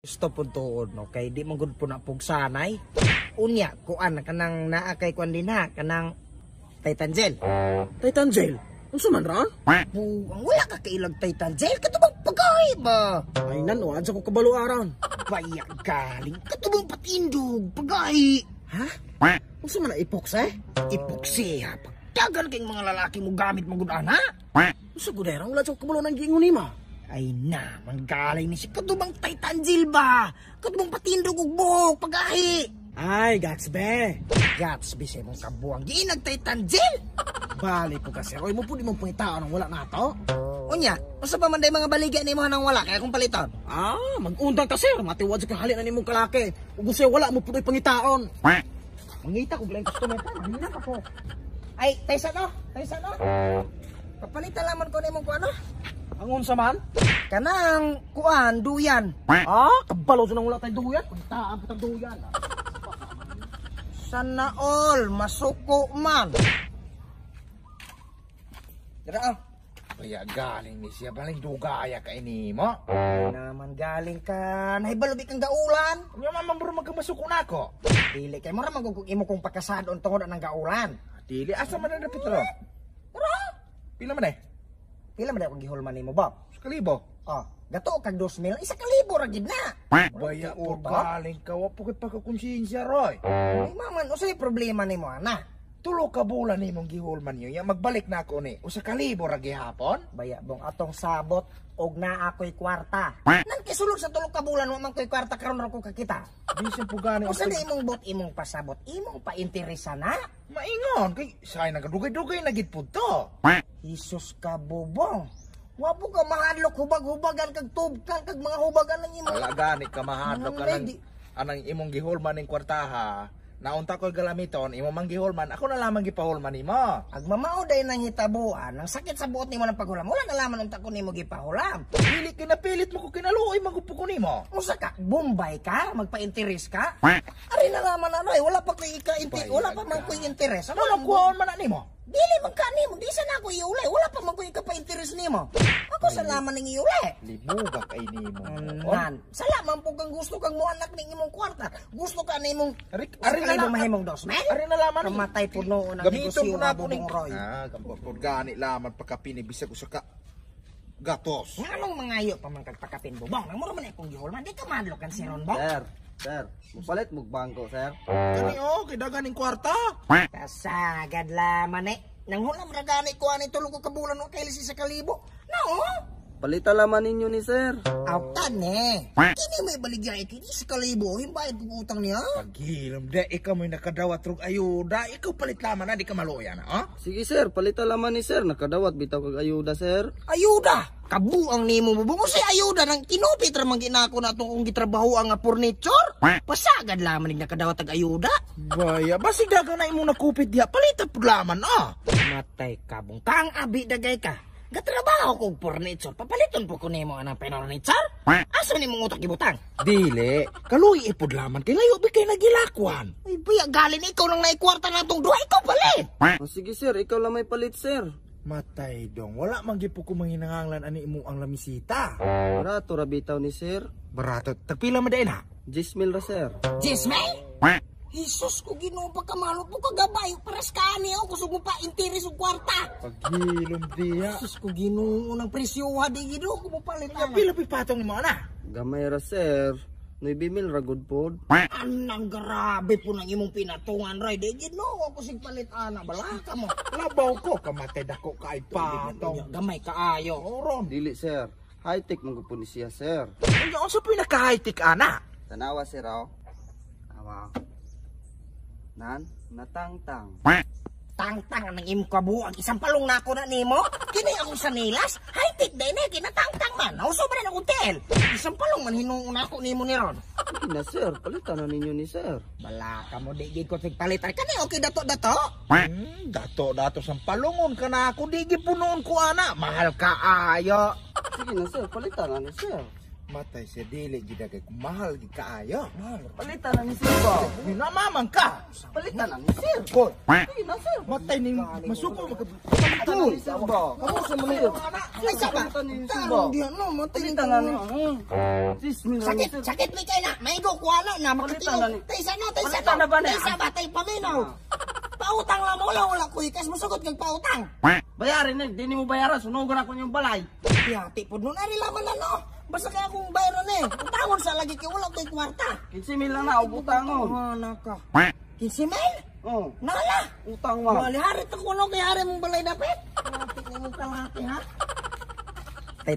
Gusto po tuod no kay di man gud po na pugsanay. Unya kuan kanang naa kay kuan din ha kanang Titan Gel. Titan Gel. Unsa man ron? Buang wala ka kailag Titan Gel katubang pagay ba? Ay nan wa sa ko kabalo aron. Baya galing katubang patindog pagay. Ha? Unsa man na epoxy? Epoxy ha. Pagdagan kay mga lalaki mo gamit mo gud ana. Unsa gud ay wala sa ko kabalo nang giingon nimo. Ay na, manggalay ni siya. Katubang Titan Gel ba? Katubang patindog og buhok pagahi. Ay, Gatsby. Gatsby sa imong kabuang giinag Titan Gel. Bali po kasi, oy mo pud imong pangitaon ang wala nato. Unya, usa pa man day mga baligya nimo nang wala kaya kung paliton. Ah, mag-undang ta sir, matiwad sa kahali na nimong kalaki. Ug unsay wala mo pud pangitaon. Mangita kog laing customer pa, mahina ka po. Ay, taysa no, taysa no. Papalitan lamang ko nimong kuan no. Ang unsa man? Kanang kuan duyan. Ah, kabalo sa nang wala tay duyan. Pangitaan pa tang duyan. Sana all masuko man. Dara ah. Kaya galing ni siya, baling dugaya kay nimo. Naman galing ka, nahibalo di kang gaulan. Unya man bro magkamasuko nako. Dili kay mura man gud imo kong pagkasadon tungod ang gaulan. Dili asa man ang Petro? Dara. Pila man eh? Pila man akong gihulman nimo ba? Sa kalibo. Oh, gato kag 2,000, 1,000 ra gid na. Baya po galing ka, wa po kay pagkakonsensya roy. Ay maman, usay problema nimo ana? Tulo ka bulan nimong gihulman niyo, ya magbalik na ako ni. 1,000 ra gihapon. Baya bong atong sabot og naa ako'y kwarta. Nang kisulod sa 3 ka bulan wa man ko'y kwarta karon ra ko kakita. Bisan po gani. Usa di imong bot imong pasabot, imong painteresa na. Maingon kay say nagadugay-dugay na gid pud to. Jesus ka bubong. Wa po ka mahadlok hubag-hubagan kag tubkan kag mga hubagan ng imong. Wala gani ka mahadlok Mga anang lady. anang imong gihulman ning kwartaha. Naunta ko galamiton, imo mang gihulman, ako na lamang gipahulman nimo. Ag mamao day nang hitabuan, ang sakit sa buot nimo ng paghulam, wala na laman unta ko nimo gipahulam. Dili kinapilit mo ko kinaluoy magupo ko nimo. Usa ka, Bombay ka, magpa-interes ka? Ari na laman ano eh, wala pa ko'y ika-inti, wala pa man ko'y interes. Ano na kuhaon man na nimo? Dili man ka nimo, di sa na ako iulay, wala pa man ko'y ika-pa-interes nimo. Ako sa laman ning iulay. Libuga kay nimo. Nan, salaman po kang gusto kang moanak ning imong kwarta. Gusto ka na imong Ari ari na na mahimong dos men. Ari na laman. Kamatay po noon ang Gamiton negosyo ko na nga ako ning. Bubong Roy. Ah, gambot ko gani laman pagkapini bisag usa ka gatos. Nganong mangayo pa man kag pakapin bubong? Nang mura man akong gihulman, di ka madlok kan si Ron Bong. Sir, sir, mupalit mog bangko, sir. Kani oh, kay dagan ning kwarta. Kasagad laman eh. Nang hulam ra gani ko ani 3 ka bulan wa kay 1,000. Nao? Palita laman ninyo ni sir. Awtan eh. Kini may baligya kini 1,000 himbayad kog utang niya. Paghilom de ikaw mo'y nakadawat rog ayuda, ikaw palit laman na di ka maluya na, ah? Sige sir, palita laman ni sir. Nakadawat bitaw kag ayuda, sir. Ayuda. Kabuang nimo bubong unsay ayuda nang kinupit ra man ginako na atong kong gitrabaho ang furniture. Pasagad laman ning nakadawat ag ayuda. Baya, basig dagan na imong nakupit diha, palita pud laman ah. Matay ka bong kang abi dagay ka. Gatrabaho kog furniture, papaliton po ko nimo anang furniture. Asa nimong utak gibutang? Dili, kaluy ipod laman kay layo bi kay nagilakwan. Uy, buya galin ikaw lang naikwarta na itong duha, ikaw palit. O, sige sir, ikaw lang may palit, sir. Matay dong, wala man gyud po ko manginanganglan ani imo ang lamisita. Barato ra bitaw ni sir. Barato, tagpila man dayon ha? 10,000 ra sir. Jismel? Jesus ko Ginoo pagkamalo po kagabay pares ka ani ako kusog mo pa interes og kwarta. Paghilom diha. Jesus ko Ginoo nang presyo ha di gido ko mo palit ana. Pila pi patong nimo ana? Gamay ra sir. 9,000 ra gud pod. Anang grabe po nang imong pinatungan ray di Ginoo ako sig palit ana balaka mo. Labaw ko kamatay dako kay patong. Gamay kaayo. Oron. Dili sir. High-tech man gud po ni siya, sir. Unya unsa po naka-high-tech ana? Tanawa sir oh. Awa. Nan, natangtang. Tangtang ang imong kabuang isang palong nako na nimo. Kini akong sanilas, high-tech day na kinatangtang man. Nauso ba na akong TL? Isang palong man hinuon ako nimo ni Ron. Sige na sir, palitan na ninyo ni sir. Balaka mo di gid ko sig palit. Ay kani okay dato dato. Dato dato sang palungon ka na ako di gipunoon ko ana. Mahal kaayo. Sige na sir, palitan na ni sir. Matay siya dili gid kay mahal gid kaayo. Palitan na ni sir ba? Minamamang ka. Palitan na ni sir. Koy, Sige na sir. matay ning masuko maka Palitan na ni sir ba? Kamo sa mga Ay, sa ba? Palitan ni sir ba? Tarong diyan no, matay Palitan na ni. 6,000 na ni Sakit, sir. sakit mi kay na. Maigo ko ano na Palitan na makatino. ni. Tay sa no, tay sa Palitan na ba no. ni? Tay sa ba, tay paminaw. Pautang lang mo, wala wala ko ikas musugot kag pautang. Bayarin na, di mo bayaran, sunogon ako yung balay. Yati pod nun ari laman na no. Basta kaya akong bayaran eh. Utangon sa lagi kay wala ko'y kwarta. 15,000 lang na, ubutangon. Ano ka? 15 mil? Oh, Nala. utang ma. Wala hari to kuno kay hari mong balay dapit. Kalapit ni mong kalaki ha. Tay